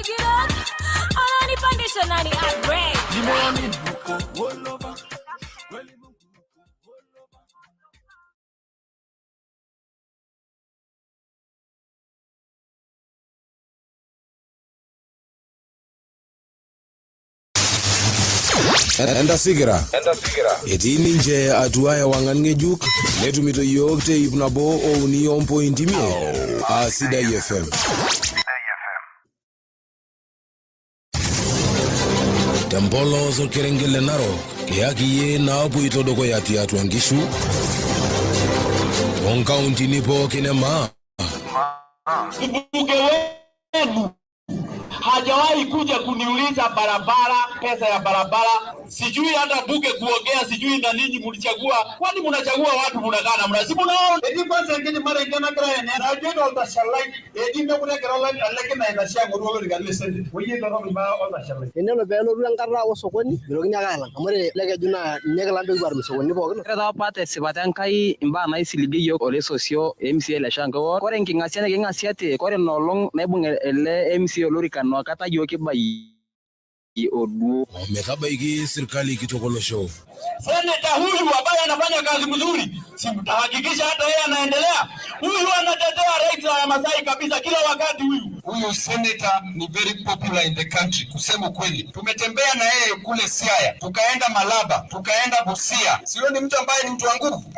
Pick it up. Ananipandisha nani upgrade. Nimeamini uko all over. Kweli Mungu uko all over. Entasikira etii ninche atua ewang'an ng'ejuk netumito yiok te 103.5 aa Sidai FM. Tempolos orkerenget le Narok kiyaki iyie naapoito dukuya tiatua nkishu toonkauntini pookin e maa. Mbunge wenu hajawahi kuja kuniuliza barabara, pesa ya barabara, sijui hata bunge kuongea, sijui na ninyi mlichagua. Kwani mnachagua watu mnakaa na mna si mnaona? Etii kwanza enkiti marenke nagira aenea najo oltashalai eji mekure egira olekina aitashe aing'oru olorika le senate oyie torrok imbaa oltashalai. Tenelo peelotu enkata osokoni, mitokini ake alang amu ore ele keju naa ninye kilang peekipuo atum isokonini pookin. Ore taa apa tesipata Enkai imbaa naisiligie yiok olesosio MCA le Shango Ward. Ore enking'asia niking'asiate, ore ina olong naibung ele MCA olorika inakata yiok kibayie oduo. Ometabaiki sirkali kitok olosho. Seneta huyu ambaye anafanya kazi mzuri, si mtahakikisha hata yeye anaendelea? Huyu anatetea rights ya Masai kabisa kila wakati huyu. Huyu senator ni very popular in the country, kusema ukweli. Tumetembea na yeye kule Siaya, tukaenda Malaba, tukaenda Busia. Sio ni mtu ambaye ni mtu wa nguvu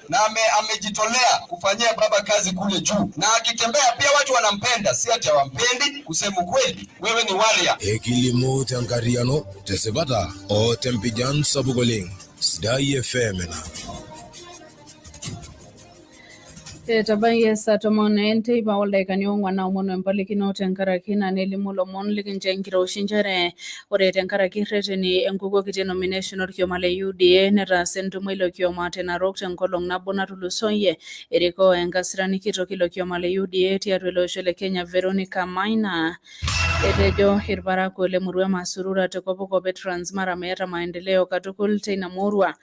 na amejitolea kufanyia baba kazi kule juu, na akitembea pia watu wanampenda, si ati hawampendi. Kusema ukweli, wewe ni warrior. Ekilimu tenkariano tesipata o tempijan sapuk oleng. Sidai FM ena. Etabayie saa tomon enteipa oldaikani ong'wan naomonu empalikino tenkaraki ina nelimu lomon likincho enkiroshi nchere ore tenkaraki reteni enkukuo kiti e nomination orkioma le UDA netaasa entumo ilo kioma te Narok tenkolong nabo natulusoyie erikoo enkasirani kitok ilo kioma le UDA tiatua ele osho le Kenya Veronica Maina. Etejo irparakuo lemurua e Masurura te kopkop e Transmara meeta maendeleo katukul teina murua.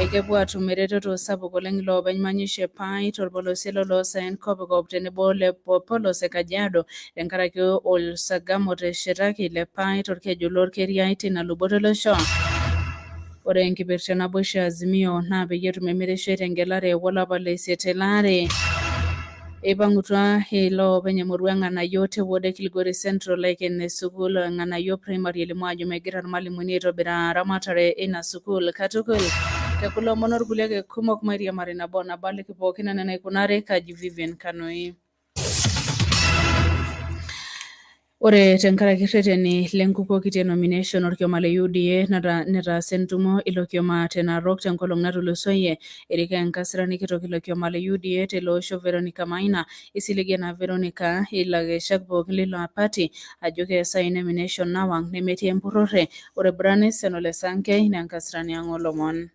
Ekepuo atum eretoto sapuk oleng iloopeny manyisho e Pai torpolosie loloosaen kopikop tenebo le polos e Kajiado tenkaraki olsagam oteshetaki le Pai torkeju lorkeriai tina luboto olosho. Ore enkipirta e naboisho e Azimio naa peyie etum emirishoi tengelare olapa leisiet tele ari. Eipang'utua iloopeny emurua Ng'anayio te ward e Kilgoris Central aiken sukuul Ng'anayio Primary elimu ajo megira irmalimuni aitobiraa ramatare eina sukuul katukul. Tekulo omon orkulie ake kumok mairiamari nabo nabo aliki pookin enaa enaikunari kaji Vivian Kanoi. Ore tenkaraki reteni lenkukuo kiti e nomination orkioma le UDA netaasa entumo ilo kioma te Narok tenkolong natulusoyie erikoo enkasirani kitok ilo kioma le UDA tele osho Veronica Maina. Isiligie naa Veronica ilakeshak pookin lilo party ajo keesayu nomination nawang nemetii empurrore. Ore Branis Enole Sankei naa enkasirani ang oolomon.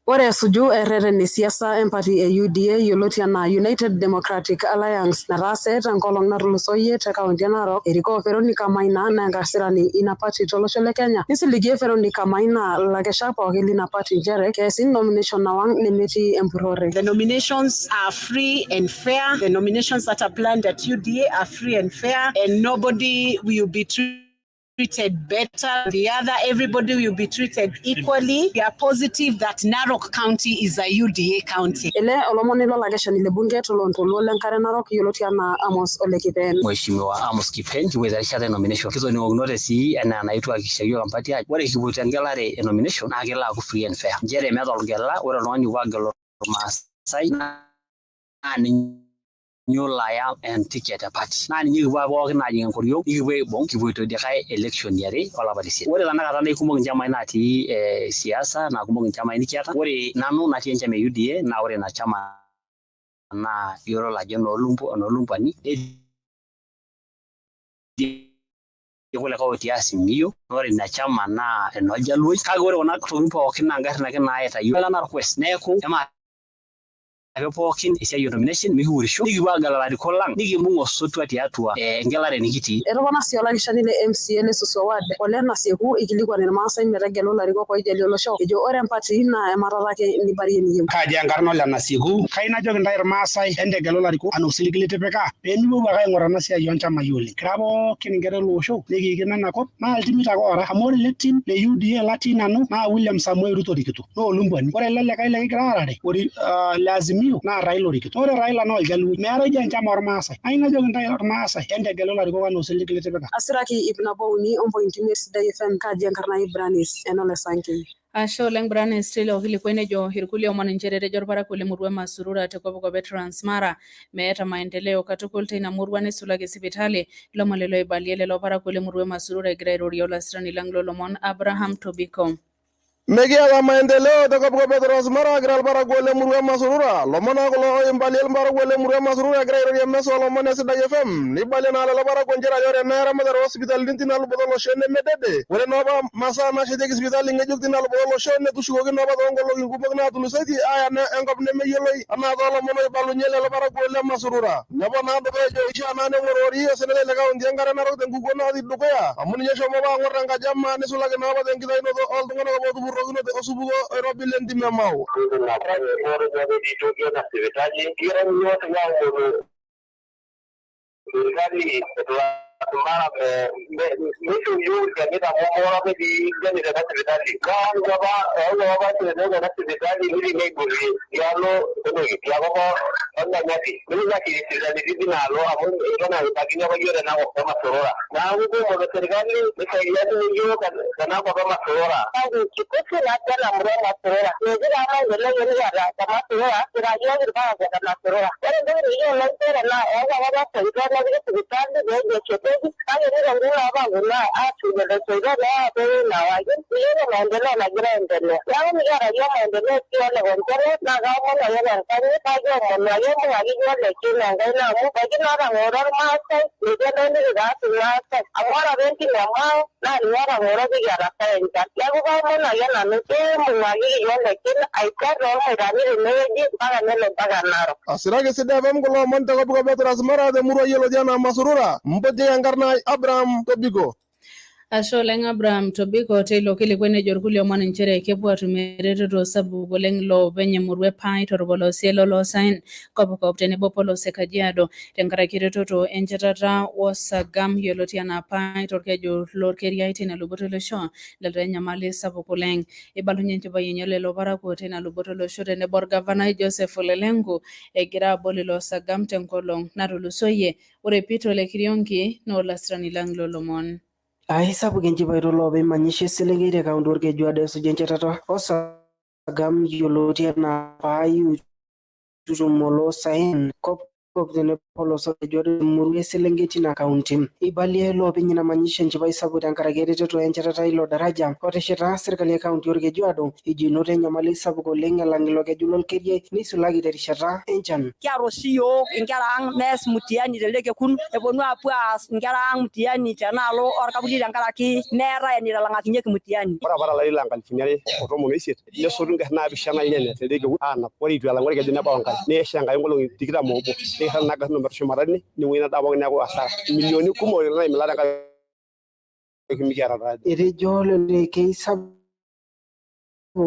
Ore esuju erreten e siasa empati e UDA yioloti anaa United Democratic Alliance nataase tenkolong natulusoyie te kaunti e Narok erikoo Veronica Maina naa enkasirani ina party tolosho le Kenya. Nisiligie Veronica Maina ilakeshak pookin lina party nchere keesi nomination nawang nemetii empurrore. The nominations are free and fair. The nominations that are planned at UDA are free and fair, and nobody will be treated better than the other. Everybody will be treated equally. We are positive that Narok County is a UDA county. Ele olomoni lolakeshani le bunge tolontoluo lenkare Narok yioloti anaa Amos Ole Kipen. Mheshimiwa Amos Kipen kipoito erishata e nomination. Kitoning'okinote sii enaa enaetuo hakikisha yiok empati ajo ore kipoito engelare e nomination naa kelo aaku free and fair. Nchere meeta olgela, ore oltung'ani opuo agelu irmaasai naa ninye olo aya enticket e party. Naa ninye kipuo pookin ajing enkoriong nikipuo aibung kipoito dikae election iare olapa lisiet. Ore tenakata naa ikumok inchamai natii siasa naa kumok inchamai nikiata. Ore nanu natii enchama e UDA naa ore ina chama naa iyiolo ajo enoolumpani netii kulikae otii Azimio naa ore ina chama naa enoljaluoi. Kake ore kuna tokitin pookin naa ingarrin ake naaita iyiok Narok West. Neeku Ake pookin esiai e nomination mikiurisho, nikipuo aagelu ilarikok lang, nikimbung osotua tiatua engelare nikitii. Etopona sii olakeshani le MCA le Suswa Ward Ole Nasieku ikilikuan Irmaasai metegelu ilarikok oijalie olosho, ejo ore empati naa ematata ake nibarie eniyieu. Kaaji enkarna Ole Nasieku, kayieu najoki intae Irmaasai entegelu ilarikok anaa osiligi litipika pee mipuopuo ake aing'or ena siai oonchamai oleng. Kira pookin inkera ele osho nikiikino ena kop naa iltimi ake oora amu ore ele tim le UDA latii nanu naa William Samoei Ruto orikito naa olumbwani. Ore ele likae likigira aarare le Azimio naa Raila orikito. Ore Raila naa oljaluoi. Meetae dii enchama ormaasai. Kayieu najoki intae Irmaasai entegelu ilarikok anaa osiligi litipika. Asiraki 103.5 Sidai FM, kaaji enkarna Ibranis Enole Sankei. Ashe oleng Branis teilo kilikuai. Nejo irkulie omon nchere etejo irparakuo lemurua Masurura te kopkop e Transmara meeta maendeleo katukul teina murua, neisulaki sipitali. Ilomon lelo oibalie lelo parakuo lemurua Masurura egira airorie olasirani lang lolomon Abraham Tobiko. Mikiata maendeleo te kopkop e Transmara, egira irparakuo le murua e Masurura. Lomon naa kulo oimbalie irparakuo le murua e Masurura egira airorie emesa oolomon e Sidai FM. Neibalie naa lelo parakuo nchere ajo ore ena eramatare oo sipitalini tina luboto olosho nemedede. Ore noopa masaa nashetieki sipitali ng'ejuk tina luboto olosho netushukoki noopa toonkolong'i kumok naatulusoitie aaya enkop nemeyioloi anaa toolomon oibalunye lelo parakuo le Masurura. Neponaa dukuya ejo eishaa naa neng'orori osenetai le kaunti enkare Narok tenkukuo natii dukuya amu ninye eshomo apa ang'or tenkaji e maa, neisulaki naapa tenkitainoto ooltung'anak apa ootupurrokinote osupuko oirobi lentim e Mau. Asiraki Sidai FM kulo omon te kopkop e Transmara temurua yioloti anaa Masurura. Mpotieki enkarna ai Abraham Tobiko. Ashe oleng Abraham Tobiko teilo kilikuai. Nejo irkulie omon nchere kepuo atum eretoto sapuk oleng loopeny emurua e Pai torpolosie loloosaen kopkop tenebo polos e Kajiado tenkaraki eretoto enchetata wosagam yioloti anaa Pai torkeju lorkeriai teina luboto olosho nelotu enyamali sapuk oleng. Eibalunye enchipai enye lelo parakuo teina luboto olosho tenebo orgavanai Joseph Ole Lenku egira abol ilo sagam tenkolong natulusoyie. Ore Peter Ole Kiriongi naa olasirani lang lolomon. Aisapuk enchipai toloopeny manyisho eselenkei te kaunti Orkejuado esuj enchetata osagam yioloti enaa Pai oitutum oloosaen kopkop tenebo polos Orkejuado temurua eselenkei tina kaunti. Eibalie loopeny ina manyisho enchipai sapuk tenkaraki eretoto enchetata ilo daraja otesheta serkali e kaunti Orkejuado, ejo enoto enyamali sapuk oleng elang ilo keju lolkerie, neisulaki terishata enchan. Kiata oshi yiok inkera ang mees mtihani telde kekun, eponu apuo aas inkera ang mtihani tenaalo orkaputi tenkaraki meetae eneitalang'akinyieki mtihani. Ore apa tolari loo 2018 nesotu ingarrin 7 ilnyanya telde kekun aanap, ore eitu elang'u orkeju nebau enkare, nesha Enkai nkolong'i 21, neirrag nena garrin ometushumata tine ning'ua ina daa pookin, neeku hasara imilioni kumok naimila tenkaraki mikiata oltaraja. Etejo lelo keisapuk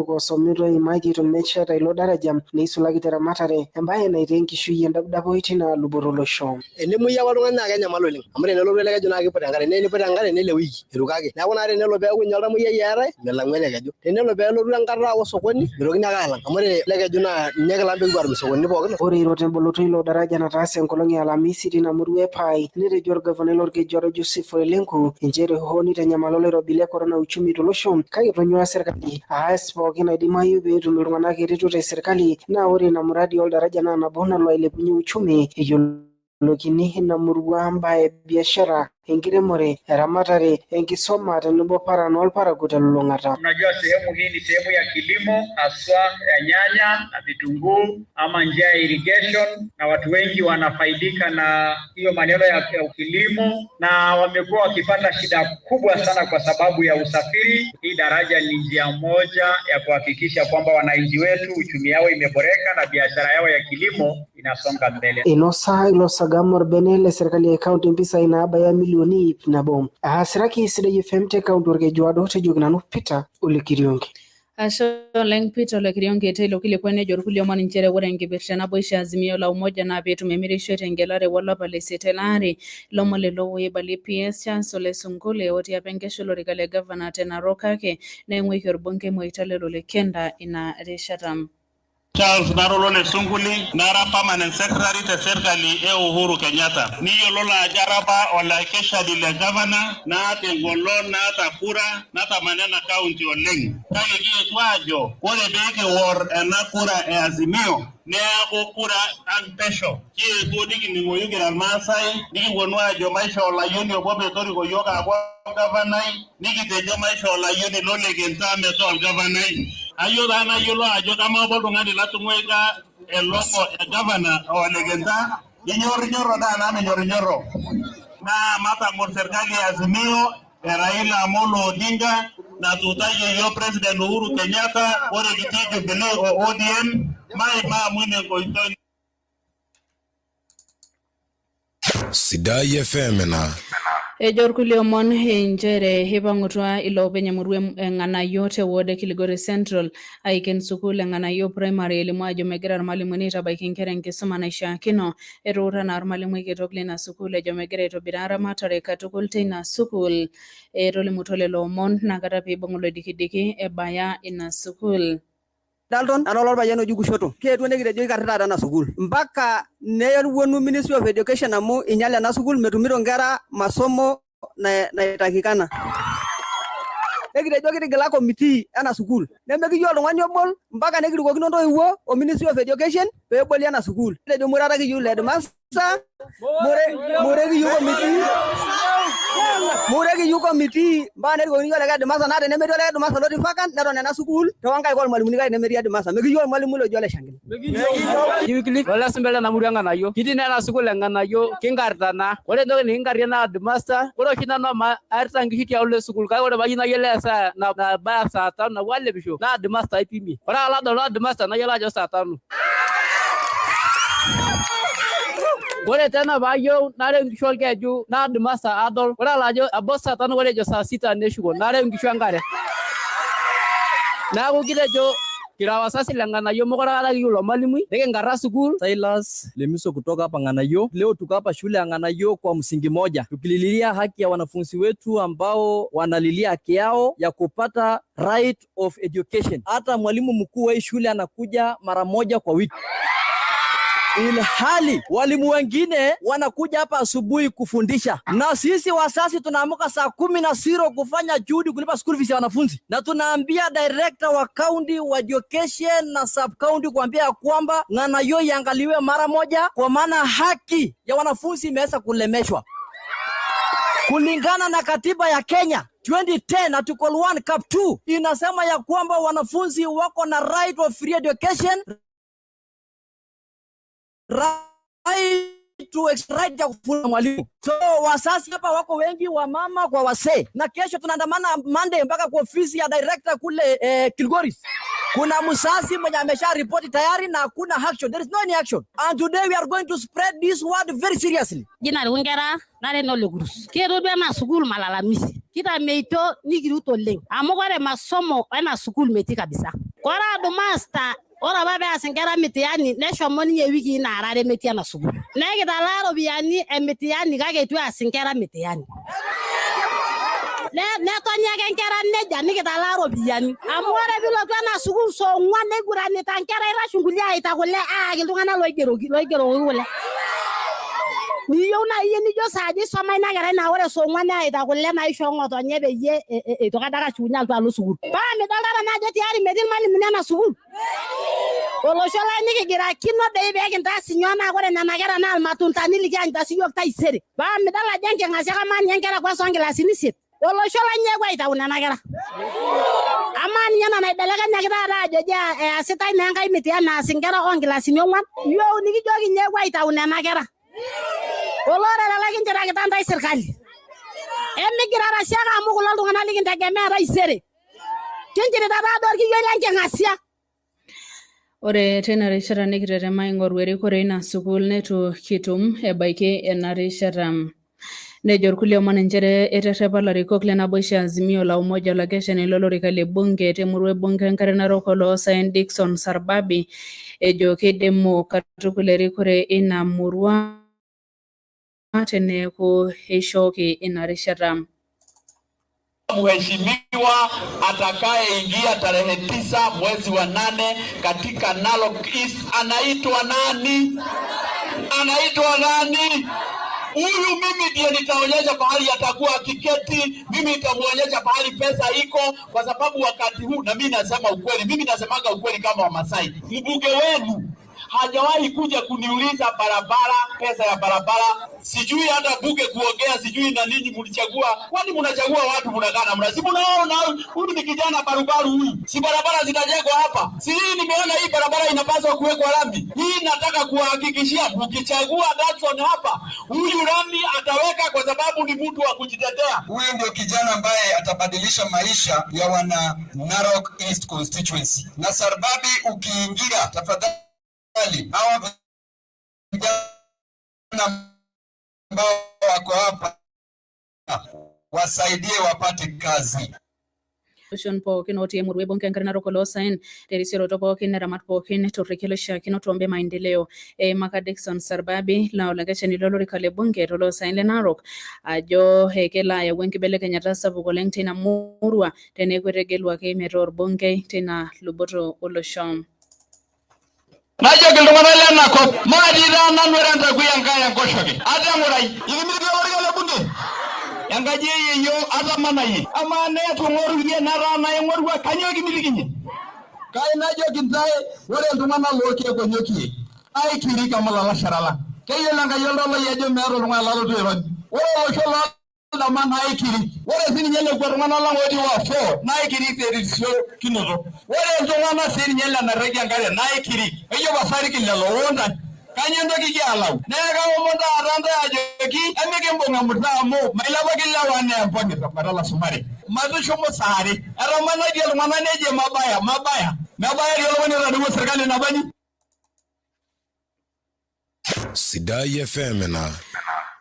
osomito eimaki eton mesheta ilo daraja, neisulaki teramatare, embaye naitaa enkishui endabudaboi tina luboto olosho. Enemuoyia apa oltung'ani naa kenyamal oleng amu tenelotu ele keju naa kiput enkare, naa eniput enkare nelo ewiki eitu kake. Neeku naa tenelo peeku ninye oltamoyiai eetae melang'u ele keju. Tenelo peelotu enkata osokoni mitokini ake alang amu ore ele keju naa ninye kilang peekipuo aatum isokonini pookin. Ore iro temboloto ilo daraja nataase enkolong e Alamisi tina murua e Pai, netejo orgavanai lorkejuado Joseph Ole Lenku nchere hoo neitanyamala oloirobi le korona uchumi tolosho, kake etonyua serkali aas pookin naidimayu peetum iltung'anak eretoto e serkali, naa ore ina muradi oldaraja naa nabo nalo ailepunye uchumi eyiolokini ina murua mbaa e biashara. Enkiremore, eramatare, enkisoma tenebo paran oolparakuo telulung'ata. Unajua sehemu hii ni sehemu ya kilimo haswa ya nyanya na vitunguu ama njia ya irrigation, na watu wengi wanafaidika na hiyo maneno ya kilimo, na wamekuwa wakipata shida kubwa sana kwa sababu ya usafiri. Hii daraja ni njia moja ya kuhakikisha kwamba wananchi wetu uchumi yao imeboreka na biashara yao ya kilimo inasonga mbele. Inosa ilo sagam orbene le serkali e kaunti mpisai naabaya milioni 100. Aasiraki Sidai FM te kaunti Orkejuado tejoki nanu Peter Ole Kiriongi. Ashe oleng Peter Ole Kiriongi teilo kilikuai nejo irkulie omon nchere ore enkipirta naboisho e Azimio la Umoja naa peetum emirisho tengelare olapa le isiet ele ari. Lomon lelo oibalie PS Charles Ole Sunkuli otii apa enkesha olorika le gavana te Narok kake neing'uiki orbungei Moitalel Ole Kenta ina rishata. Charles Narolo le Sunkuli nara permanent secretary te serkali e Uhuru Kenyatta. Niyiololo ajo ara apa olaikeshani le gavana naata engolon naata kura natamana ena county oleng. Kake kietuo aajo ore pee kiwor ena kura e Azimio neeku kura ang pesho. Kietuo nikining'oyu kira Irmaasai nikiwuonu aajo maishoo olayioni obo metoriko yiok aaku olgavanai nikitejo maishoo olayioni lole Kenta metaa olgavanai. Ayieu taa nayiolou ajo kamaa apa oltung'ani latung'uika eloko e gavana o Ole Kenta inyorrinyorro taa anaa minyorrinyorro? Naa matang'or serkali e Azimio e Raila Amolo Odinga natuutayie yiok President Uhuru Kenyatta ore kitii Jubilee o ODM maima amu ina enkoitoi. Sidai FM ina. Ejo irkulie omon nchere eipang'utua iloopeny emurua e Ng'anayio te ward e Kilgoris Central aiken sukuul e Ng'anayio Primary elimu ajo megira irmalimuni aitabaiki inkera enkisuma naishiakino. Etuuta naa ormalimui kitok lina sukuul ejo megira aitobiraa ramatare katukul teina sukuul. Etolimutuo lelo omon nakata peibung olodikidiki ebaya ina sukuul. Dalton nara olorpayian oji Kushoto. Kietuo nikitejo kikarri taata ena sukuul mpaka newuonu Ministry of Education amu inyale ena sukuul, metumito nkera masomo naitakikana. Nekitejo kitigila committee ena sukuul, nemekiyieu oltung'ani obol mpaka nikirikokino intoiwuo o Ministry of Education peeboli ena sukuul. Kitejo mure ata kiyieu headmaster, mure kiyieu committee, mure kiyieu committee mpaka nerikokini iyiok olikae headmaster, naa tenemetii olikae headmaster lotii vacant neton ena sukuul toonkaik ormalimuni kake nemetii headmaster. Mekiyieu ormalimui loji ole Shankile. Wycliffe ole Sumbele ena murua Ng'anayio. Kitii naa ena sukuul e Ng'anayio kinkarita naa. Ore entoki nikinkarie naa headmaster. Ore oshi nanu amu airita nkishu tiauluo e sukuul kake ore payieu nayiolou esaa nabaya saa tano napuo alepisho naa headmaster aipimie. Ore ake alo adol headmaster nayiolou ajo saa tano. Ore tena paayieu nareu nkishu olkeju naa headmaster adol. Ore alo ajo abo saa tano ore ejo saa sita neshuko nareu nkishu enkare. Neeku kitejo kira wazazi le Ng'anayio mekure aikata kiyieu ilo malimui nikinkarra sukuul. Silas Lemiso kutoka hapa Ng'anayio. Leo tuko hapa shule ya Ng'anayio kwa msingi moja, tukililia haki ya wanafunzi wetu ambao wanalilia haki yao ya kupata right of education. Hata mwalimu mkuu wa hii shule anakuja mara moja kwa wiki, ilhali walimu wengine wanakuja hapa asubuhi kufundisha, na sisi wazazi tunaamka saa 10:00 kufanya juhudi kulipa school fees ya wanafunzi, na tunaambia director wa county wa education na sub county kuambia kwamba Ng'anayio iangaliwe mara moja, kwa maana haki ya wanafunzi imeweza kulemeshwa kulingana na katiba ya Kenya 2010 article 1 cap 2 inasema ya kwamba wanafunzi wako na right of free education, right to right ya kufunza mwalimu. So wazazi hapa wako wengi, wa mama kwa wasee, na kesho tunaandamana Monday mpaka kwa ofisi ya director kule Kilgoris. Kuna mzazi mwenye amesha ripoti tayari na hakuna action. There is no any action. And today we are going to spread this word very seriously. Jina liku nkera nara ene Kurus. Kietuo duo ena sukuul malalamishi. Kitameito nikirut oleng amu kore masomo ena sukuul metii kabisa. Kore headmaster ore apa peas inkera mitihani neshomo ninye wikii naara are metii ena sukuul. Nekitalaa iropiyiani e mitihani kake eitu eas inkera mitihani. Netoni ake nkera nejia nikitalaa iropiyiani. Amu ore piilotu ena sukuul saa 4 neiguranita nkera eitasho nkulie aita kule aayaki iltung'anak loigeroki kule. Niyieu naaji iyie nijo saaja isoma ina kerai naa ore saa 4 neyaita kule naishoo ng'otonye peyie eitoki adake ashukunye alotu alo sukuul. Paa midoltata naa ajo tayari metii irmalimuni ena sukuul. Olosho lai nikigirakino dei pee kintaas inyoo naa ore nena kera naa ilmatundani likianyita siyiok taisere. Paa midol ajo enking'asia kamaa ninye nkera kwanza oonkilasini isiet. Olosho lai ninye epuo aitau nena kera. Amaa ninye ena naibelekenyaki taata ajo eji easitai naa enkae mitihani naas inkera oonkilasini ong'wan, iyiook nikijoki ninye epuo aitau nena kera. Olorere lai kinchirakita ntae sirkali. Emigirara sii ake amu kulo tung'anak likintegemea taisere. Kinchirita taadoi orkiyioi lenking'asia. Ore teina rishata nikitetema aing'oru erikore ina sukuul neitu kitum ebaiki ena rishata. Nejo irkulie omon nchere eterrepa ilarikok le naboisho e Azimio la Umoja olakeshani lolorika le bunge temurua e bunge enkare narok oloosaen Dickson Sarbabi ejo keidimu katukul erikore ina murua teneeku eishooki ina rishata. Mheshimiwa atakayeingia tarehe 9 mwezi wa 8 katika Narok East anaitwa nani? Anaitwa nani? Huyu mimi ndiye nitaonyesha pahali atakuwa akiketi, mimi nitamuonyesha pahali pesa iko, kwa sababu wakati huu, na mimi nasema ukweli, mimi nasemaga ukweli kama Wamasai, mbunge wenu hajawahi kuja kuniuliza barabara, pesa ya barabara, sijui hata bunge kuongea, sijui na ninyi mlichagua. Kwani mnachagua watu mnakaa namna? Si mnaona huyu ni kijana barubaru huyu, si barabara zitajengwa hapa? Si hii nimeona hii barabara inapaswa kuwekwa lami. Hii nataka kuwahakikishia, mkichagua Datson hapa, huyu lami ataweka, kwa sababu ni mtu wa kujitetea. Huyu ndio kijana ambaye atabadilisha maisha ya wana Narok East constituency. Na Sarbabi, ukiingia tafadhali, hawa vijana ambao wako hapa wasaidie wapate kazi. Loshon pookin otii emurua e bunge enkare narok oloosaen terisioroto pookin neramat pookin torrekie loishiakino tombaa e maendeleo. Eimaka Dickson Sarbabi laa olakeshani lolorika le bunge toloosaen le Narok ajo kelo ayau enkibelekenyata sapuk oleng teina murua teneeku etegeluaki metaa orbungei teina luboto olosho. Najoki iltung'anak lena kop, maatii taa nanu era entakui Enkai enkoshoke. Ate ng'urai, ikimitiki olorika le bunge? Enkaji eyeyio atamanayie. Amaa naa etung'oruyie netaa naa ing'orua, kanyoo kimitikinye? Kai najoki ntae, ore iltung'anak loorkeek onyokie, aikirik amu ilalashera lang. Keyiolo Enkai oltau ajo meeta oltung'ani lalotu airony. Ore olosho looldama naa aikirik. Ore sininye lekua tung'anak lang otii ward 4 naa aikirik terisiokinoto. Ore iltung'anak sininye le Nareki enkare naa aikirik. Ejo pasariki lelo oontae. Kanyoo entoki kialau? Neeku kaomon taata ntae ajoki emikimbung emurta amu mailepaki ilewa anaa empong'i tembata olasumari. Matushumu saare. Etamanaitie iltung'anak nejo mabaya, mabaya. Mebaya dii oltung'ani otadouo serkali nabanyi. Sidai FM ina.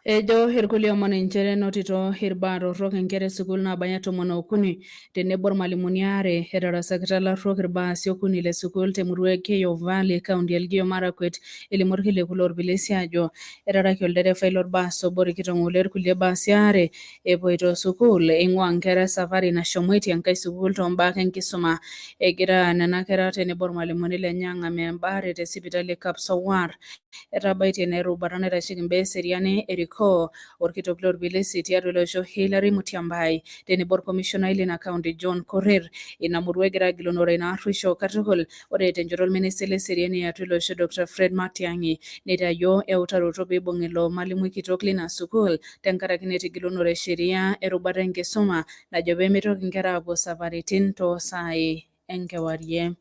Ejo irkulie omon nchere enotito irbaa torrok inkera e sukuul naabaya 13 tenebo irmalimuni aare etarasakita ilarruok irbaasi okuni le sukuul temurua e Elgeyo Valley, kaunti e Elgeyo Marakwet. Elimu orkiliku lorpilisi ajo etaraki olderefai lorbaas obo orikito ng'ole irkulie baasi aare epoito sukuul eing'ua nkera esafari nashomoitie enkae sukuul tombaa ake enkisuma. Egira nena kera tenebo irmalimuni lenye ang'amaa embaare te sipitali e Kapsowar. Etabaitie naa erubata naitasheki imbaa eseriani erikoo orkitok lorpilisi tiatua ele osho Hillary Mutyambai tenebo orkomishonai lina kaunti John Korir. Ina murua egira agilunore ina arruisho katukul. Ore tenchoto orministai leseriani atua ele osho Dr. Fred Matiang'i neitayio eutaroto peibung'i ilo malimui kitok lina sukuul tenkaraki netigilunore sheria erubata enkisuma najo peemitoki inkera aapuo saparitin toosaai enkewarie.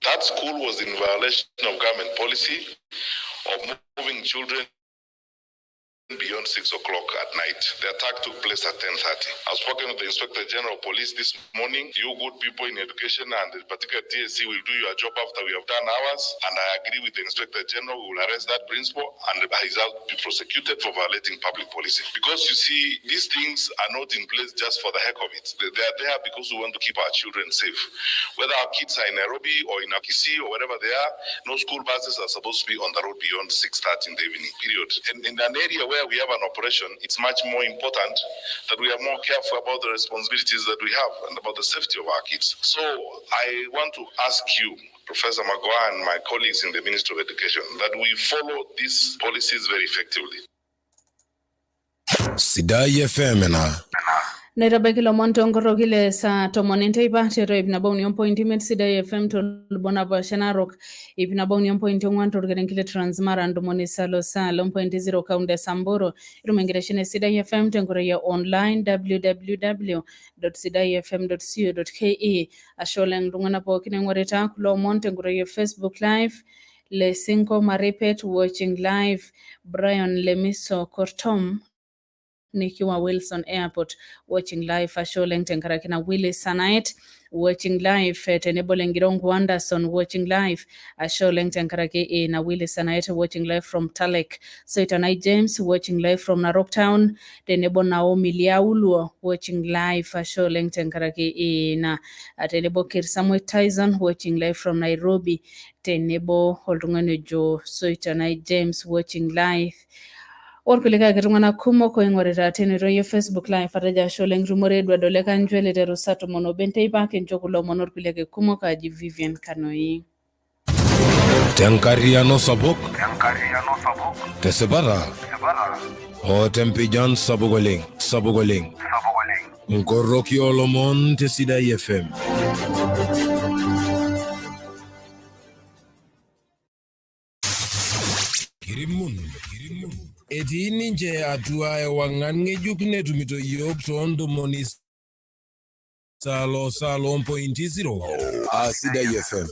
That school was in violation of government policy of moving children beyond 6 o'clock at night. The attack took place at 10:30. I've spoken with the Inspector General of Police this morning. You good people in education and in particular TSC will do your job after we have done ours. And I agree with the Inspector General. We will arrest that principal and he shall be prosecuted for violating public policy. Because you see, these things are not in place just for the heck of it. They are there because we want to keep our children safe. Whether our kids are in Nairobi or in Kisii or wherever they are, no school buses are supposed to be on the road beyond 6:30 in the evening, period. And in an area where we have an operation, it's much more important that we are more careful about the responsibilities that we have and about the safety of our kids. So I want to ask you, Professor Magoha and my colleagues in the Ministry of Education, that we follow these policies very effectively. Sidai FM ina. Naitabaiki ilomon tonkoroki le saa 10 enteipa tiatua 103.5 Sidai FM tolubot napaasha Narok, 103.4 torkerenket le Transmara, 97.0 kaunti e Samburu. Itum enkitesheni e Sidai FM tenkoitoi e online www.sidaifm.co.ke. Ashe oleng iltung'anak pookin oing'orita kulo omon tenkoitoi e Facebook Live. Lesinko Maripet watching live, Brian Lemiso Kortom nikiwa Wilson Airport watching live, ashe oleng tenkaraki na Willy Sanait watching live, tenebo Lengirongo Anderson watching live, ashe oleng tenkaraki ina Willy Sanait watching live from Talek, Soitanai James watching live from Narok Town, tenebo Naomi Liauluo watching live, ashe oleng tenkaraki ina, tenebo Kirsamwe Tyson watching live from Nairobi, tenebo oltung'ani ojo Soitanai James watching live orkulikae ake tung'anak kumok oing'orita tenoitoi e Facebook live. Atejo ashe oleng tumore Edward Ole Kanchwele iteru saa 11 enteipa kincho kulo omon orkulie ake kumok. Aji Vivian Kanoi. Tenkarriyiano sapuk, tesipata o tempijan sapuk oleng, sapuk oleng. Nkoroki oolomon te Sidai FM. Kirimun, etii ninche atua ewang'an ng'ejuk netumito yiok too 97.0 aa Sidai FM.